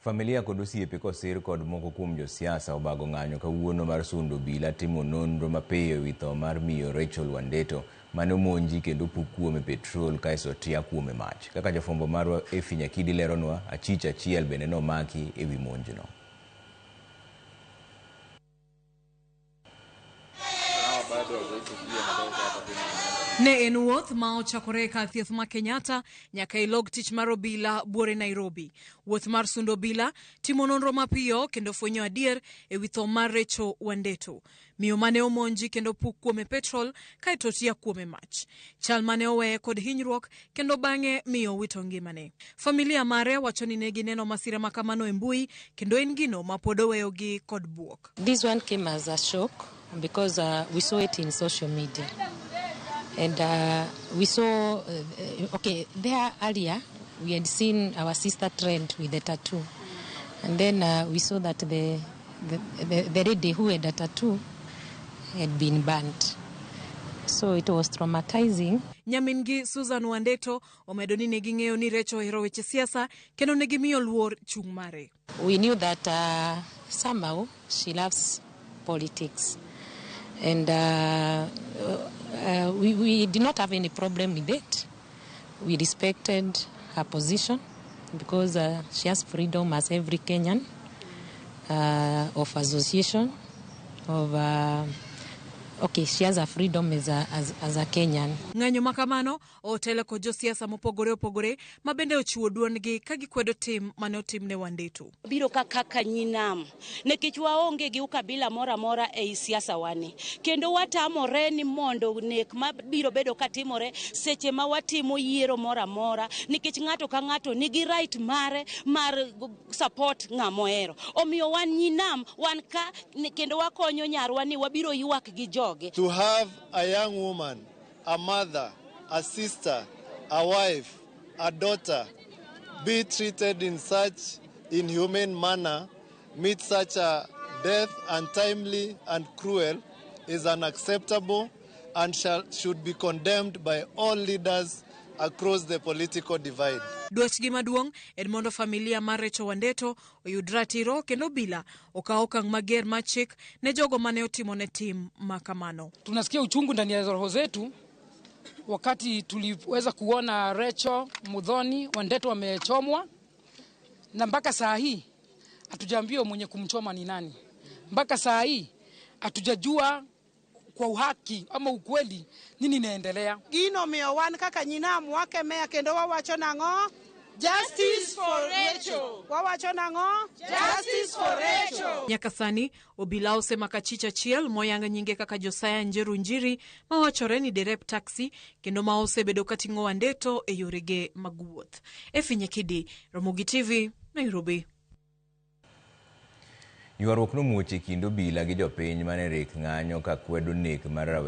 Familia kod osiepe kosir kod moko kuom josiasa obago ng'anyo kawuono mar sundo obila timo nonro mapiyo ewi tho mar miyo Rachel Wandeto mane omonji kendo opuk kuome petrol kaeto otia kuome mach. Kaka jafwambo marwa Effie Nyakidi leronwa, achich achiel bende nomaki ewi monjno. Ne en wuoth ma ochakore e kar thieth ma Kenyatta nyaka e log tich mar obila buore Nairobi. Wuoth mar sundo obila timo nonro mapiyo kendo fwenyo adier e wi tho mar Rachel Wandeto. Miyo mane omonji kendo puk kuome petrol kaeto otia kuome mach. Chal mane oweye kod hinyruok kendo bang'e miyo owito ngimane. Familia mare wacho ni ne gineno masira ma kamano e mbui kendo en gino ma pod oweyogi kod buok. This one came as a shock because we saw it in social media. And we saw, okay, there earlier we had seen our sister trend with the tattoo. And then we saw that the lady who had a tattoo had been burnt. So it was traumatizing. Nyamin-gi Susan Wandeto omedo ni ne ging'eyo ni Rachel ohero weche siasa kendo ne gimiyo luor chung' mare. We knew that somehow she loves politics. And we did not have any problem with it. We respected her position because she has freedom as every Kenyan of association, of, okay, she has a freedom as a Kenyan. Ng'anyo ma kamano otelo kod josiasa mopogore opogore ma bende ochiwo duondgi ka gikwedo tim mane otimne Wandeto. Biro ka kaka nyinam nikech waonge gi ukabila moro amora ei siasa wani kendo watamore ni mondo nek mabiro bedo katimore seche ma watimo yiero moro amora nikech ng'ato ka ng'ato nigi right mare mar support ng'ama ohero. Omiyo wan nyinam wan ka kendo wakonyo nyarwa ni wabiro ywak gi joge. To have a young woman, a mother, a sister, a wife, a daughter be treated in such inhumane manner, meet such a death untimely and cruel, is unacceptable and should be condemned by all leaders across the political divide. Dwachgi maduong' en mondo familia mar Rachel Wandeto oyud ratiro kendo obila okaw okang' mager mar chik ne jogo mane otimone tim ma kamano. Tunasikia uchungu ndani ya roho zetu wakati tuliweza kuona Rachel Muthoni Wandeto wamechomwa, na mpaka saa hii hatujaambiwa mwenye kumchoma ni nani. Mpaka saa hii hatujajua kwa uhaki ama ukweli nini inaendelea. Gino miyo wan kaka nyinam wakemea kendo wawacho nang'o? Justice for Rachel. Wawacho nang'o? Justice for Rachel. Nyaka sani obila osemako achich achiel moyang nyinge kaka Josiah Njeru Njiri mawachore ni derep taxi kendo ma osebedo kating'o Wandeto e yorege mag wuoth. Effie Nyakidi, Ramogi TV, Nairobi. Ywaruok nomuoch e kind obila gi jopiny mane rik ng'anyo ka kwedo nek mar rawera.